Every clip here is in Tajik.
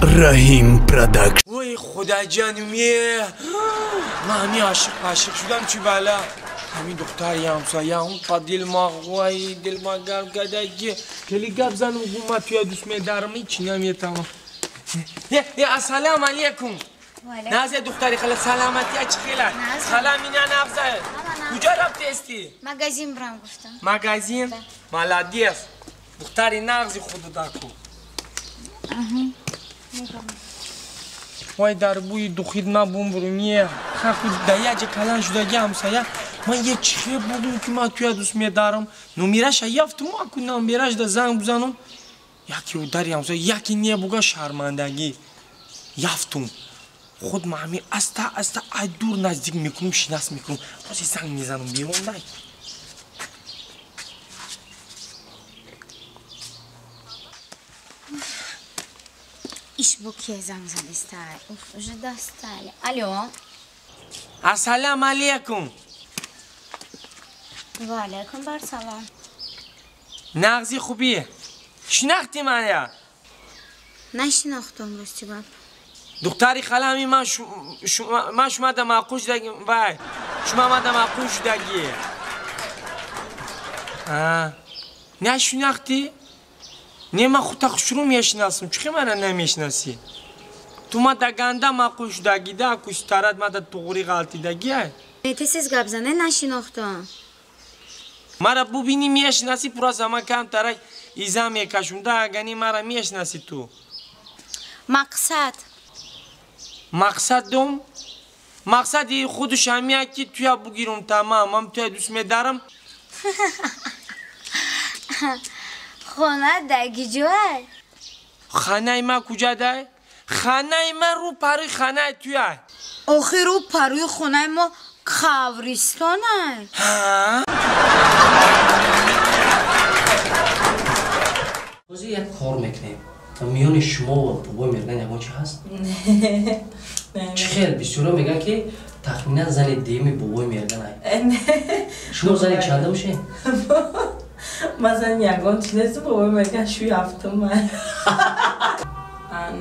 Раҳим Продакшн. Вой худоҷонуме, ман ҳамин ошиқ шудам, чӣ бала. Ҳамин духтари ҳамсоя он па дилма, вой дилма гарм кардаги. Хеле гап занам, гум ман туя дӯст медарам, ҳечи наметавонам. Ассалому алайкум. Нағзе духтари хала, саломатия чӣ хела? Хала мина нағзе. Куҷо рафтести? Магазин брам гуфтам. Магазин? Молодец. Духтари нағзи худу даку. Вой дар бӯи духид ман бум е. Хаку да яҷа калан шудаги ҳамсоя. Ман е чихе бугум ки ман туя дӯст медарам. Номираша яфтум, аку номираш да занг бизанам. Яки удари ҳамсоя, яки не буга шармандагӣ. Яфтум. Худ ман ҳамин аста аста ай дур наздик мекунам, шинас мекунам. Бози занг мезанам, бемондай. Иш бу ке занг задистай. Уф, уже достали. Алло. Ассалому алайкум. Ва алайкум барсалом. Нағзи хубӣ. Шинохтӣ маня? Нашинохтам, рости гап. Духтари халами ман шума да маъқул шудаги, вай. Шума ман да маъқул шудаги. А. Нашинохтӣ? Не, ман худта хушрӯ мешинасам. Чӣ мана намешинасӣ? Ту ма да ганда маъқул шудаги да, ку ситарат ма да туғри ғалтидаги ай. Тез гап зане, нашинохтам. Мара бубинӣ мешинасӣ, пураса ман камтарак иза мекашум да, агани мара мешинасӣ ту. Мақсад. Мақсад дом? Мақсади худаш ҳамия ки туя бугирум тамам, ман туя дӯст медарам. Хона дар куҷоай? Ханаи ман куҷа дай? Ханаи ман рӯ парӯи ханаи туяй. Охир рӯ парӯи хонаи мо қабристонай. Ҳозир як кор мекунем. Миёни шумо ва бобои Мерган ягон чи ҳаст? Чӣ хел бисёро мегӯянд ки тахминан зани дуюми бобои Мерганай. Шумо зани чандум шед? Ман зани ягон чи нестам, бобои Мерган шӯи ҳафтум.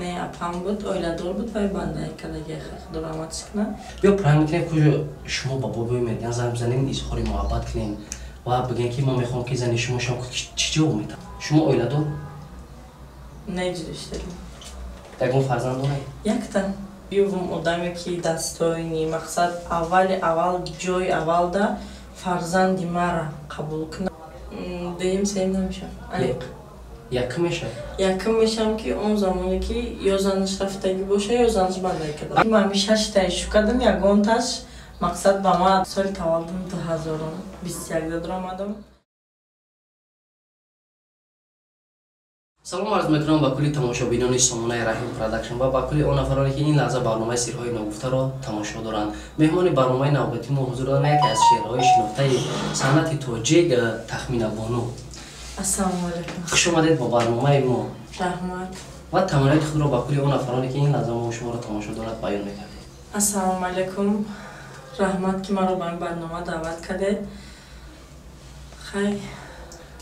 Не, апам буд, оиладор буд, вай бандаи кадаги худо раҳматш кунад. Биё пранк мекунем, куҷо шумо ба бобои Мерган занг бизанем, изҳори муҳаббат кунем ва бигӯем ки ман мехоҳам ки зани шумо шавам. Чӣ ҷавоб медиҳад? Шумо оиладор? Не, ҷудо шудагӣ. Ягон фарзанд доред? Якта. Биёвум одаме ки дастоини мақсад аввали аввал ҷои аввалда фарзанди мара қабул кунад. Дуюм сеюм намешавам. Аниқ. Якум мешавад? Якум мешавам ки он замоне ки ё занаш рафтагӣ боша, ё занаш бандаги карда. Ман ҳамин шаштаи шу кардам, ягонташ мақсад ба ман соли таваллудам 2021 даромадам. Салом арз мекунам ба кулли тамошобинони сомонаи Раҳим Продакшн ва ба кулли он нафароне ки ин лаҳза барномаи сирҳои ногуфтаро тамошо доранд. Меҳмони барномаи навбатии мо ҳузур доранд яке аз шеърҳои шинохтаи санъати тоҷик Тахмина Бону. Ассалому алайкум. Хуш омадед ба барномаи мо. Раҳмат. Ва таманнои худро ба кулли он нафароне ки ин лаҳза мо шуморо тамошо дорад баён мекардед. Ассалому алайкум. Раҳмат ки маро ба ин барнома даъват кардед. Хай,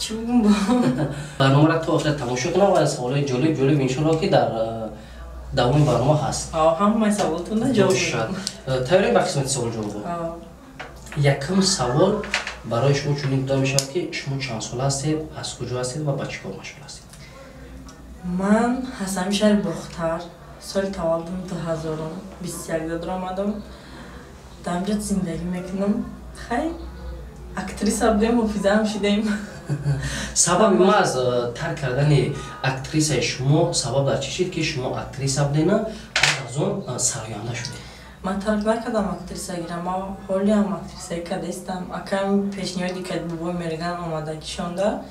чӣ бугум бо? Барномаро то охир тамошо кунам ва саволҳои ҷолиб ҷолиб иншоалло ки дар давоми барнома ҳаст. Ҳамаи саволотонро ҷавоб медиҳам. Тайёрем ба қисмати савол ҷавобҳо? Якум савол барои шумо чунин дода мешавад ки шумо чанд сола ҳастед, аз куҷо ҳастед ва ба чӣ кор машғул ҳастед? Ман ҳастам шаҳри Бохтар, соли таваллудам 2021 даромадам. Дар инҷо зиндагӣ мекунам. Хай, актриса будем, ҳофизаам шидаем. Сабаби ма аз тарк кардани актрисаи шумо сабаб дар чӣ шид ки шумо актриса будена, баъд аз он сароянда шудед? Ман тарк накардам актрисагиро, ман ҳолиам актрисагӣ кардастам. Акам пешниҳоди кард бобои Мерган омадагишонда,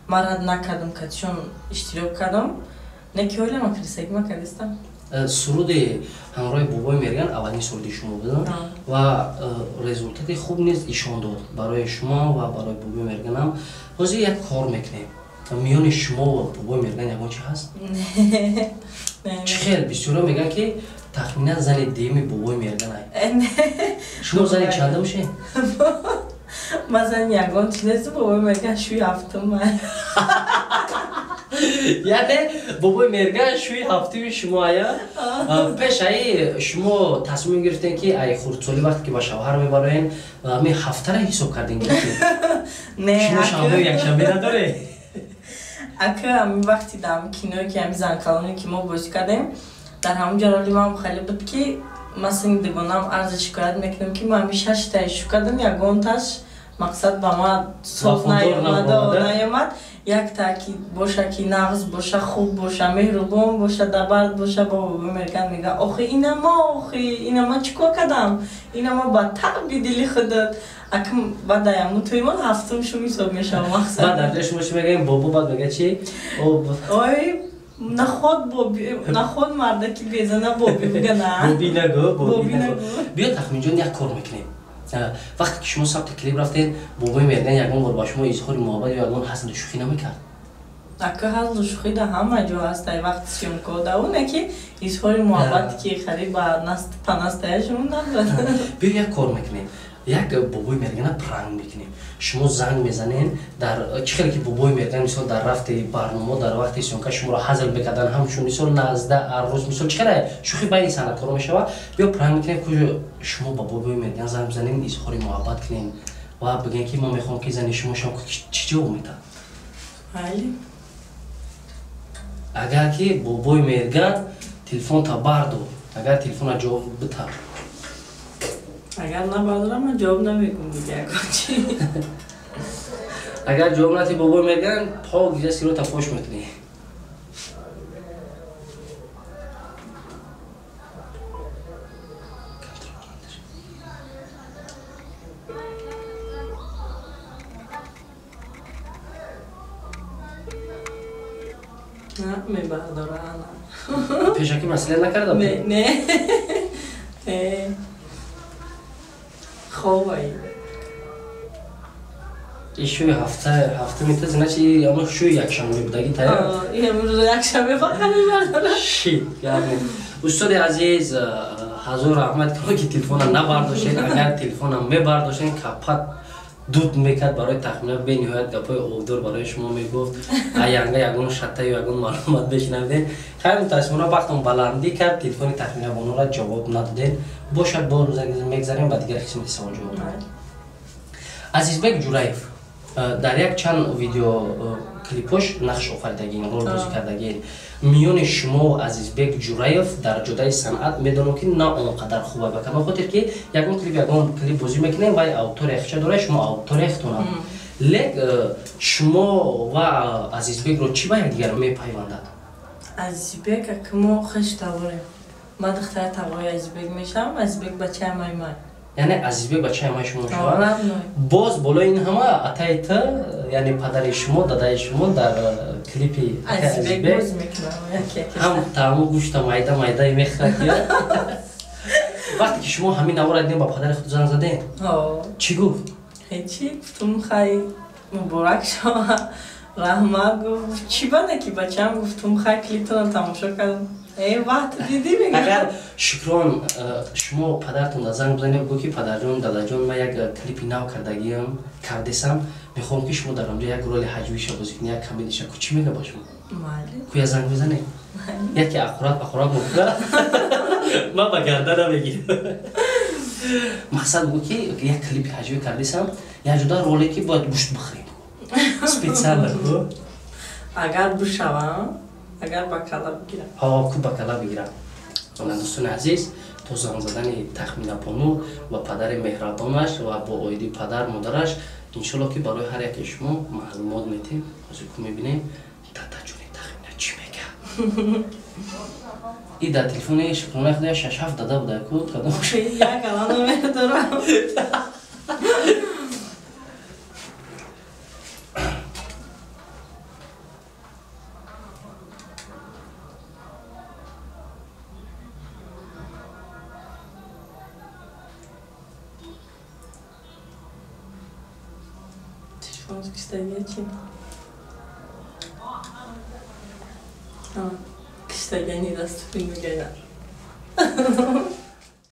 ман рад накардам, катишон иштирок кардам. Не ки ҳолиам актрисагӣ ман кардастам. Суруди ҳамроҳи бобои Мерган аввалин суруди шумо буд ва результати хуб низ ишон дод барои шумо ва барои бобои Мерганам. Ҳозир як кор мекунем. Миёни шумо ва бобои Мерган ягон чи ҳаст? Чӣ хел бисёро мегӯянд ки тахминан зани дуюми бобои Мерганай. Шумо зани чандум шед? Ман зани ягон чи нестам, бобои Мерган шӯи ҳафтум. Яъне бобои Мерган шӯи ҳафтуми шумо ая. Пеш аи шумо тасмим гирифтем ки ай хурдсолӣ вақте ки ба шавҳар мебароен, ами ҳафтара ҳисоб кардем гирифтем. Не, шумо шанбе якшанбе надоре? Ака, ами вақти дар киное ки ами занкалоне ки мо бозӣ кардем, дар ҳамон ҷо роли ман хеле буд ки ман сини дугонам арзи шикоят мекунам ки ман ами шаштаи шу кардам, ягонташ мақсад ба ман соф наёмад. Якта ки боша ки нағз боша, хуб боша, меҳрубон боша, дабард боша, бо бобои Мерган мега охи ина ма, охи ина ма чӣ кор кардам, ина ма ба таби дили худат. Акм баъд аяму туимон ҳафтум шум ҳисоб мешавам мақсад. Баъд дар ҷои шумо чӣ мегӯем? Бобо баъд мега чӣ? Ой, наход боби, наход мардаки безана боби мега на. Боби нагӯ, боби нагӯ. Биё Тахминҷон, як кор мекунем. Вақте ки шумо сабти клип рафтед, бобои Мерган ягон бор ба шумо изҳори муҳаббат ё ягон ҳазлу шӯхӣ намекард? Ака, ҳазлу шӯхӣ да ҳама ҷо ҳаст, ай вақти съёмко да оне ки изҳори муҳаббат ки хари ба панастаяшон набуд. Биё як кор мекунем. Як бобои Мергана пранк мекунем. Шумо занг мезанед, дар чӣ хеле ки бобои Мерган мисол дар рафти барнома, дар вақти съёмка шуморо ҳазл мекардан, ҳамчун мисол назда аррӯз мисол чӣ хеле шӯхӣ байни санъаткоро мешавад. Биё пранк мекунем, куҷо шумо ба бобои Мерган занг бизанед, изҳори муҳаббат кунед ва бигӯед ки ман мехоҳам ки зани шумо шавам, чӣ ҷавоб медиҳад? Али. Агар ки бобои Мерган телефонта бардор, агар телефона ҷавоб битар. Агар набардорам, ман ҷавоб намекунам дига ягон чи. Агар ҷавоб надиҳӣ бобои Мерган, по гиря сирота фош мекунӣ. На, мебардора, на. Пешакӣ масъала накарда Не, не. Не. Ховай. И шӯи ҳафта метази, значи ама шӯи якшанбе будаги тая? Имрӯз якшанбе фақат мебардора. Шит, гап не. Устоди азиз, ҳазор раҳмат ки телефона набардоштед. Агар телефона мебардоштед, капат дуд мекард барои Тахмина, бениҳоят гапҳои обдор барои шумо мегуфт. Аянга ягон шатта ё ягон маълумот бешунавидед. Хайр, мутаассифона вақтон баландӣ кард, телефони Тахмина бонура ҷавоб надодед. Бошад, боз мегзарем ба дигар қисмати саволҷавоб. Азизбек Ҷураев дар як чанд видеоклипош нақш офаридагин, рол бозӣ кардагин. Миёни шумо Азизбек Ҷураев дар ҷодаи санъат медонам ки на он қадар хуб ба кадом хотир ки ягон клип, ягон клип бозӣ мекунем, вай аудитория хича дорад, шумо аудитория хитонад. Лек шумо ва Азизбекро чӣ ба якдигар мепайвандад? Азизбек ака мо хеш таворем. Ман духтари тавои Азизбек мешавам, Азизбек бачаи май май. Яъне Азизбек бачаи май шумо мешавад? Боз болои ин ҳама атаи ту, яъне падари шумо, дадаи шумо дар клипи Азизбек ҳам таъму гӯшта майда майда мехӯрад. Вақте ки шумо ҳамин навора дидем, ба падари худ занг задем, чӣ гуфт? Ҳечи, гуфтум хай муборак шава, раҳмат гуфт. Чӣ бада ки бачаам, гуфтум хай клиптонро тамошо кардам. Вақт дидӣ мега. Агар шукрон шумо падаратон да занг бизанед, бигӯ ки падарҷон, дадаҷон, ман як клипи нав кардагиам, кардесам, мехоҳам ки шумо дар онҷо як роли ҳаҷвиша бозӣ кунед, як комедиша. Ку чӣ мега ба шумо? Ку я занг бизанед? Яке ақурат ақурат мекунад. Ман ба гарда намегирам. Мақсад бигӯ ки як клипи ҳаҷвӣ кардесам, як ҷуда роле ки бояд гӯшт бихӯрем. Специально. Агар бишавам, агар ба кала бигирам. Ҳо, ку ба кала бигирам. Дӯстони азиз, то занг задани Тахмина бону ва падари меҳрабонаш ва бо оиди падар модараш, иншолло ки барои ҳар яке шумо маълумот метем. Ҳозир ку мебинем дадаҷони Тахмина чӣ мегӯяд. И дар телефони шукронаи худо 6-7 дада буда ку кадом? Як алан намедорам. Киштагани дасту филм мегӯяд.